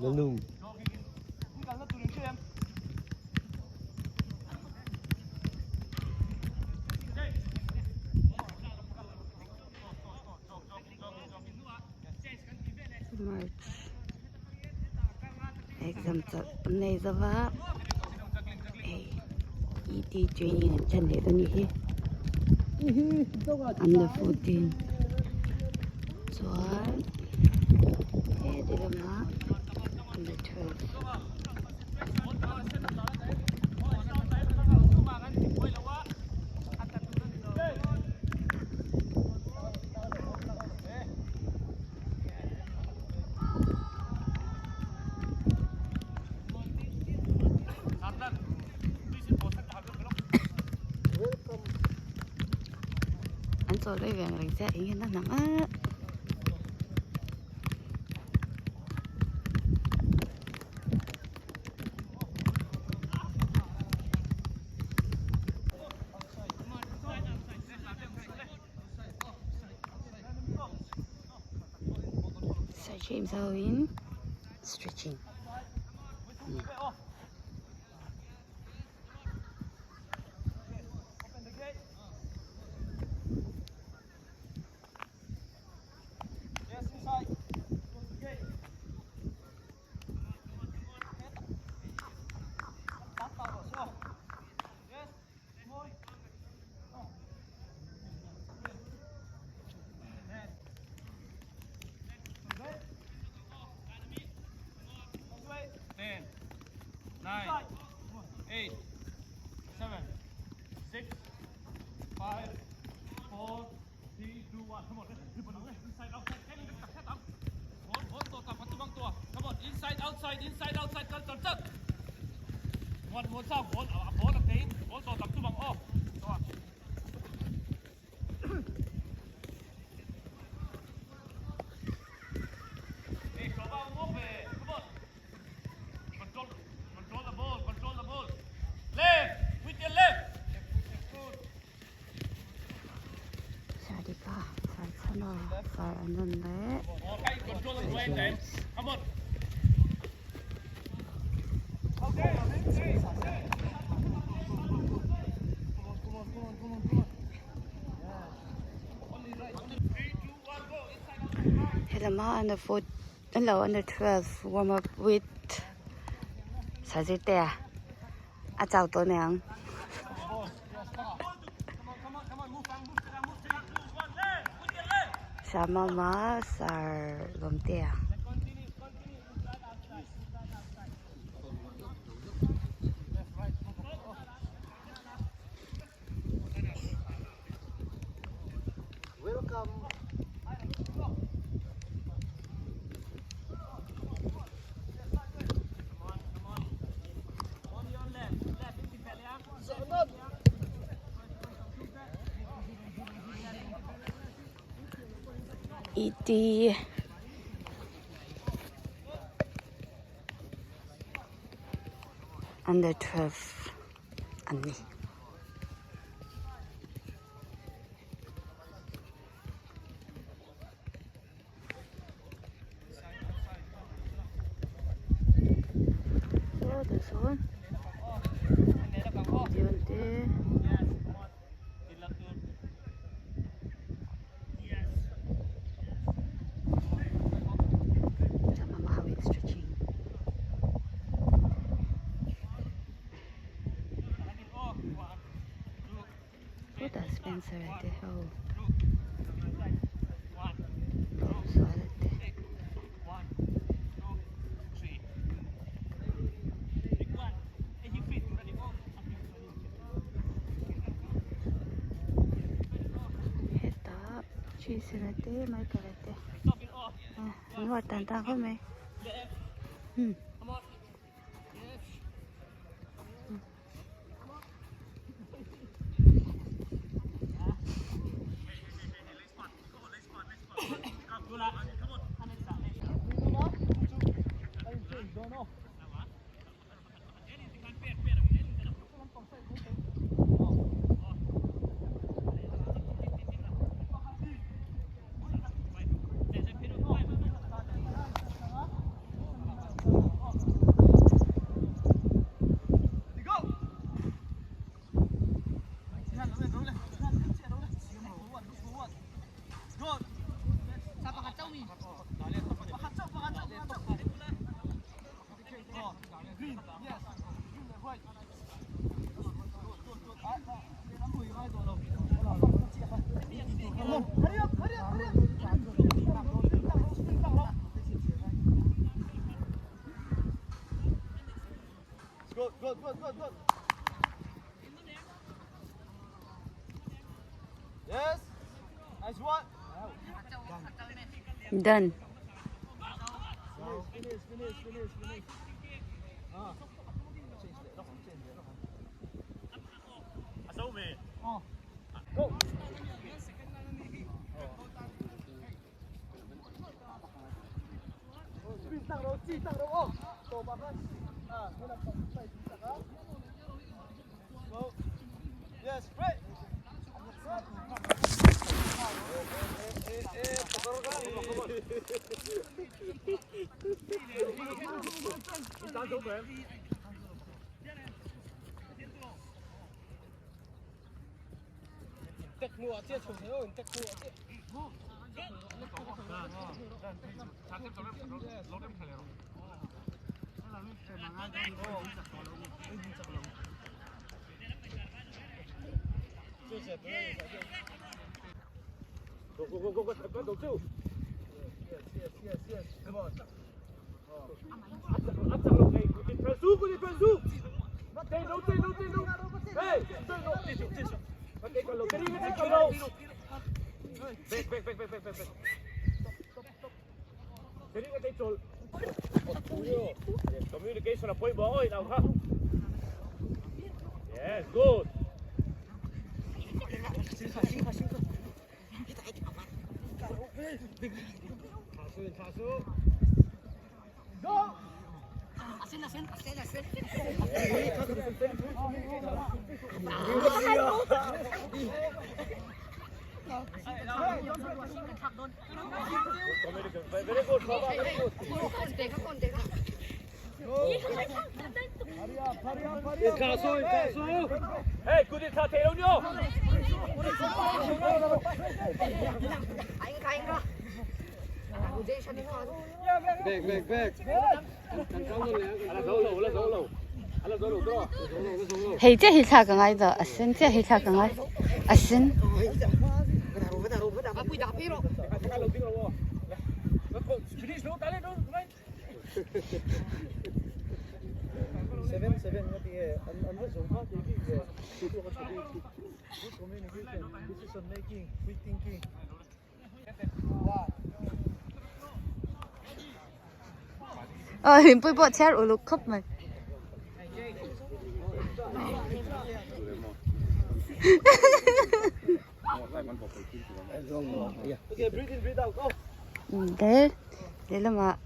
Lalnung. March exam chawlh an nei zo va hei ET training an ṭan leh dawn a nih hi under 14 chuan heti lamah under 12. An chawl rei ve ang reng chiah eng hian a hnam a. Sir James ho in stretching. Sarika Sarchhana Sar Anand leh Sir James. Helama under four hello under 12 warm up with Sazirtea a chau tawh aniang ang. Shamama Sar Lawmtea. Welcome. Iti under 12 an ni. Saw tah sawn dian te Mama ho in stretching. Khutah Spencer a te ho Lawmzuala te. Hetah Trisera te Michael a te an huat dan tan khawp mai. Done. Hei chiah hi thla ka ngai tawh a sen chiah hi thla ka ngai a sen. Aw Hlimpui pawh chhiar uluk khawp mai. Tel lehlamah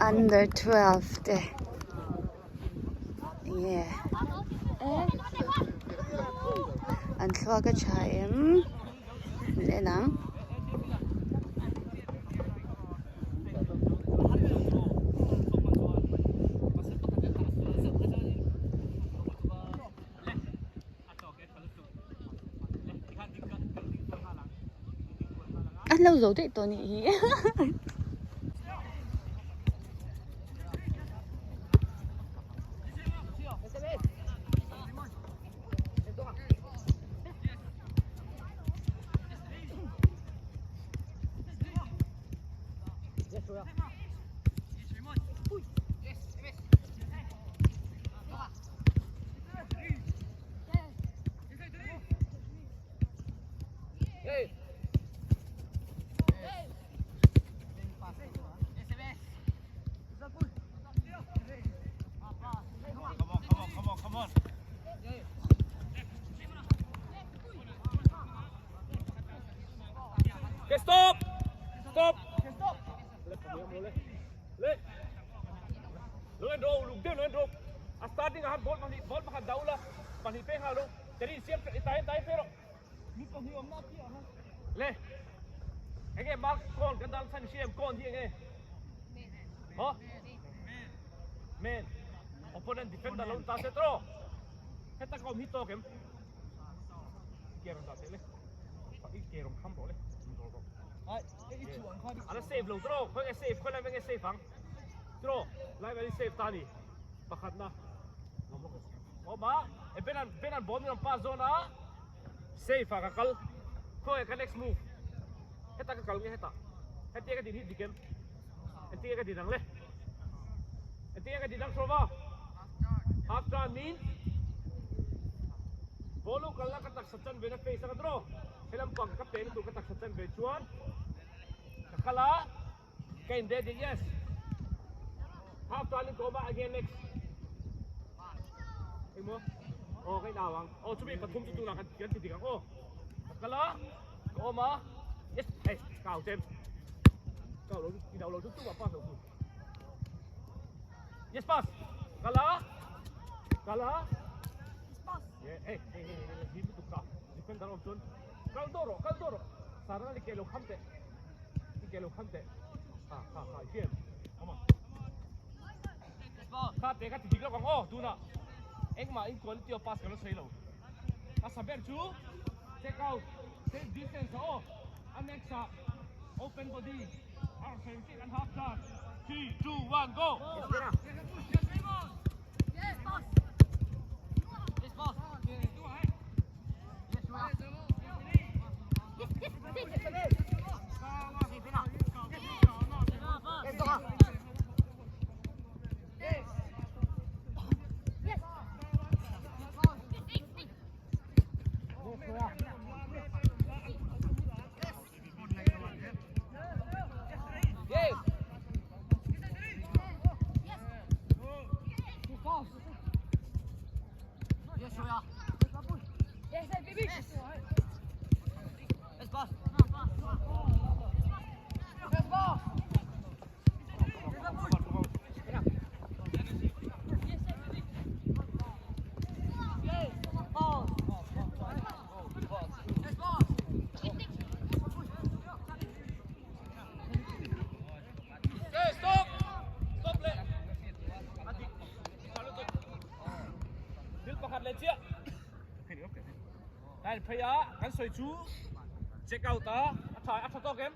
under 12 te enge an thluak a tha em leh nang. A lo zo daih tawh anih hi. Engtin nge ka tih dang hrawm a? Half turn means ball lo kalna ka taksa chan ve na face a ka draw. He lampang ka pe na tur ka taksa chan ve chuan ka kal a, ka in ready yes. Half turn in ka awm a again next. Engmaw? Aw ka in au ang. Aw chumi pathum chu tunah kan ti dik ang aw. Ka kal a, ka awm a, yes, hei ka au chem. Ka au lo, in au lo chu tumah pass lo tur. Yes pass. Kala. Kala. Yes pass. Yeah, hey, hey, hey, hey, him tu ka. Defender om chun. Kal doro, kal doro. Sarana li kelo kham te. Li kelo kham te. Ha ha ha, game. Come on. Kha te ka ti dik lo kang o tuna. Engma in quality of pass ka lo sei lo. A saber chu check out. Safe distance o. Anexa open body. Thil pakhat leh chiah Kan phei a, kan sawi chu check out a, a tha a tha tawk em?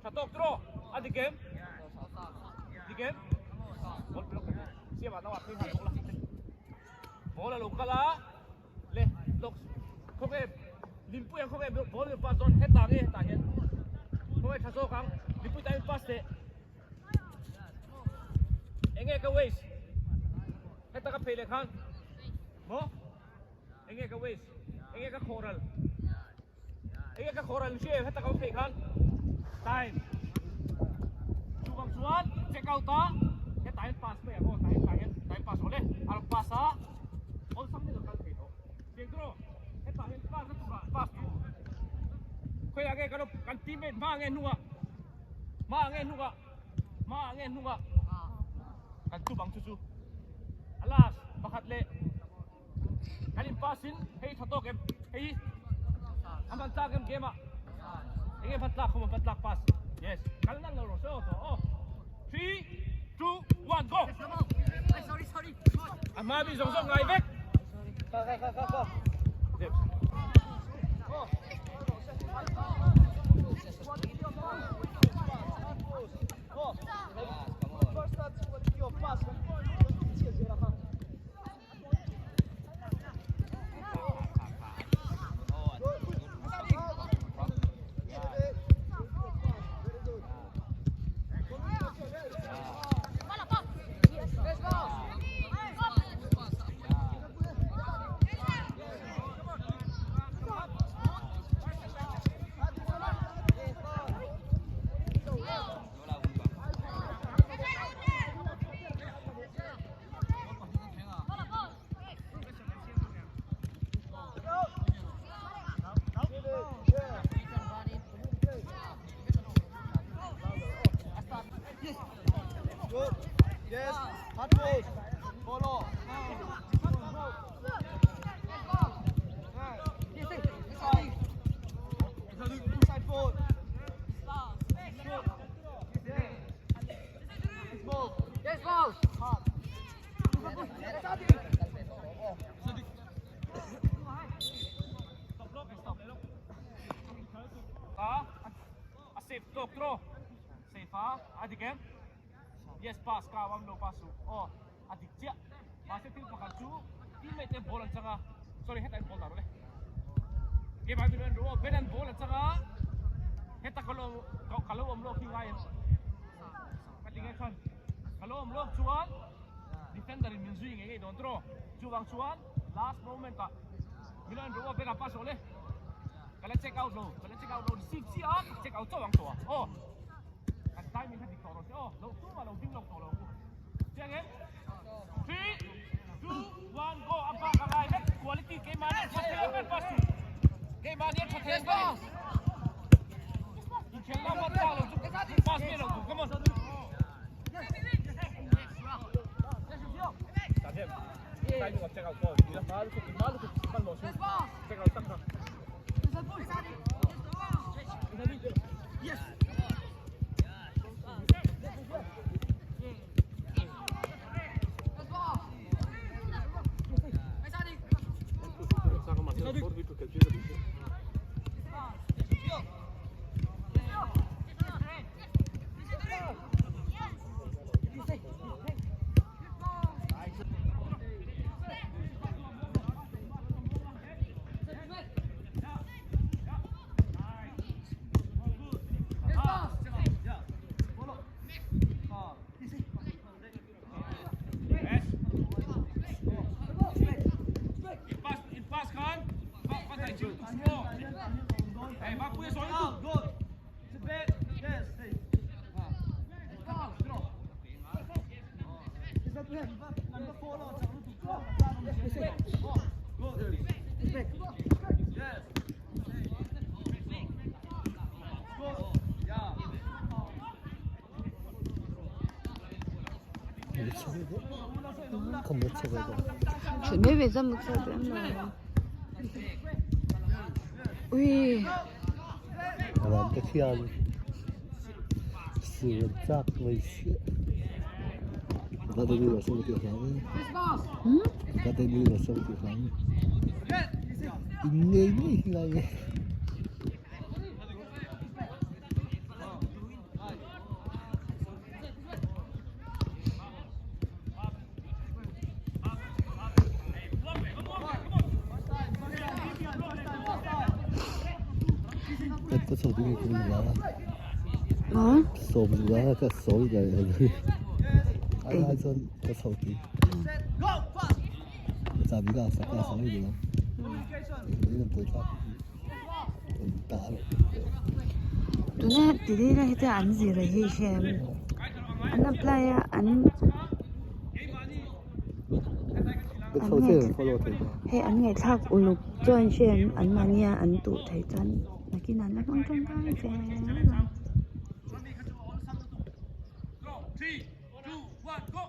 Tha tawk tiraw? A dik em? Dik em? Siam ah naupang phei nghal bawk la. Ball a lo kal a. Le lawk khawnge Limpui ang khawnge ball in pass dawn hetah nge hetah hian khawnge tha zawk ang Limpui tan in pass teh enge ka waste heta ka phei leh khan maw enge ka waste enge ka khawhral enge ka khawhral hria em heta ka phei khan time chuvang chuan check out a hetah hian pass mai ang aw tah hian tah hian tah hian pass awle a rawn pass a awlsam deuh a kal thei tawh chiang tawh hetah hian pass na turah pass tur khawiah nge kan kan teammate hma nge hnungah hma nge hnungah hma nge hnungah kan tum ang chu chu a last pakhat leh Kan in pass in hei tha tawk em hei an van tlak em game ah enge van tlak khawm van tlak pass yes kal nan lo rawh se aw tawh aw 3 2 1 go Sorry sorry a hma mi zawng zawng ngai vek Ka ka ka ka ka First touch, quality of pass. Yes, hard push. Follow. Inside foot. Yes, boss. A a safe tawk tawk safe a a dik em yes pass ka awam lo pass u aw a dik chiah mahse thil pakhat chu teammate te ball an chang a sorry hetah hian ball dah rawh le game ah hian min ben an ball an chang a heta ka lo ka lo awm lawk hi ngai em ka ti nge khan ka lo awm lawk chuan. Nge nge don tro chuwang chuan last moment a milan ro veka pass ole kala check out lo kala check out lo si si a check out chawang to oh kan timing kha dik to ro se oh lo tu ma lo ding lo to lo ku chiang em 3 2 1 go apa ka gai vek quality ke ma ni thathe ber pass tu ke ma ni thathe ber in khel la ma ta lo chu pass me lo tu come on timing of check out ko ila mal ku mal ku pan lo su check out tak ka. Yes. Yes. In pass, in pass khan. Ba ba dai chiu tu mo. Hey, ba pui so tu. Good. It's bad. Yes. Hey. Good. Yes. Good. Yeah. 准备为什么做的嘛？喂，玩个跳，死炸没事。我对你有什么地方？嗯？我对你有什么地方？你你那个。个手机给你拿了，啊？手不拿个手来，哎，还真个手机。十二个，十个手机咯，你都不会打了。 tuna tiri la heta an zir hi hian an apply a an hei an ngaihthlak uluk chuan hian an mahnia an tuh thei chuan nakin an la hmang tangkai ve ang. 3 2 1 go.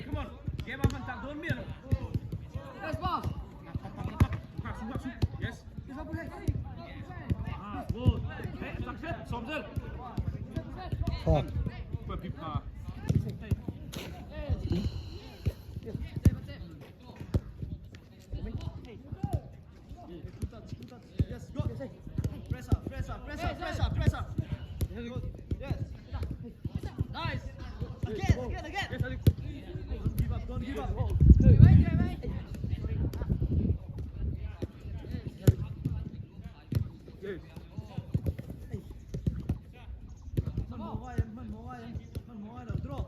Come on. Game up and don't me. Yes. Ah, good. Hey, success. Somzel. Fuck. Yes, go. Press up, press up, press up, press up, press up. Good. Yes. Nice. Again, again, again. Don't give up, don't give up. Draw.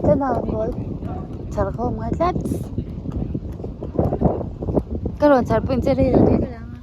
Chen a ball chhar khawm ngai tlat ka rawn chhar pawhin che rei lo te ka lang a.